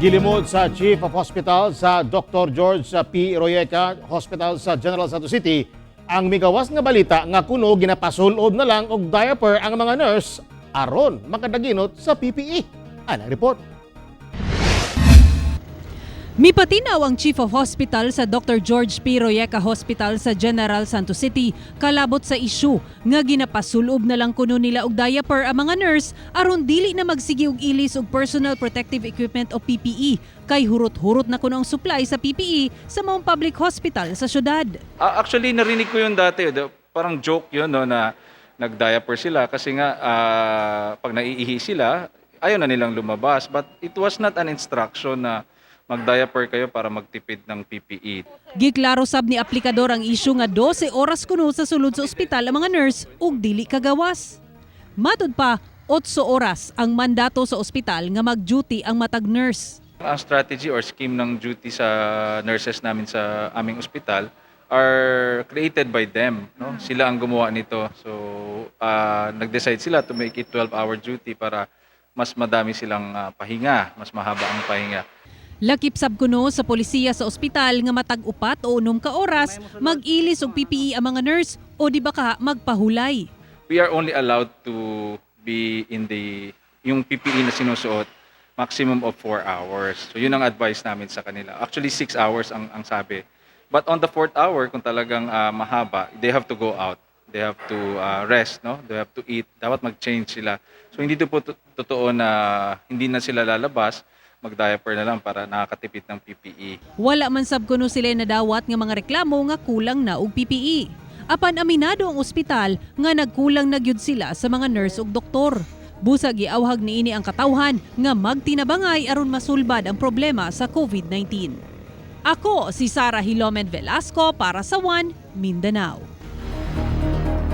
Gilimod sa Chief of Hospital sa Dr. George P. Royeca Hospital sa General Santos City ang migawas nga balita nga kuno ginapasulob na lang og diaper ang mga nurse aron makadaginot sa PPE. Anang report. Mipatinaw ang Chief of Hospital sa Dr. George P. Royeca Hospital sa General Santos City kalabot sa isyu nga ginapasulob na lang kuno nila og diaper ang mga nurse aron dili na magsige og ilis og personal protective equipment o PPE kay hurot-hurot na kuno ang supply sa PPE sa maong public hospital sa syudad. Ah, actually, narinig ko yun dati. Parang joke yun, no, na nag-diaper sila kasi nga pag naiihi sila, ayaw na nilang lumabas. But it was not an instruction na mag-diaper kayo para magtipid ng PPE. Giklaro sab ni aplikador ang isyu nga 12 oras kuno sa sulod sa ospital ang mga nurse ug dili kagawas. Matud pa, 8 oras ang mandato sa ospital nga mag-duty ang matag nurse. Ang strategy or scheme ng duty sa nurses namin sa aming ospital are created by them. No? Sila ang gumawa nito. So, nag-decide sila to make it 12-hour duty para mas madami silang pahinga, mas mahaba ang pahinga. Lakip sab kuno sa polisiya sa ospital nga matag 4 o 6 ka oras mag-ilis og PPE ang mga nurse o di ba ka magpahulay. We are only allowed to be in the yung PPE na sinusuot maximum of 4 hours. So yun ang advice namin sa kanila. Actually 6 hours ang sabi. But on the fourth hour, kung talagang mahaba, they have to go out. They have to rest, no? They have to eat. Dapat mag-change sila. So hindi to po totoo na hindi na sila lalabas, mag-diaper na lang para nakakatipid ng PPE. Wala man sab kuno sila nadawat nga mga reklamo nga kulang na og PPE. Apan aminado ang ospital nga nagkulang na gyud sila sa mga nurse ug doktor. Busag giawhag niini ang katawhan nga magtinabangay aron masulbad ang problema sa COVID-19. Ako si Sara Hilomen Velasco para sa One Mindanao.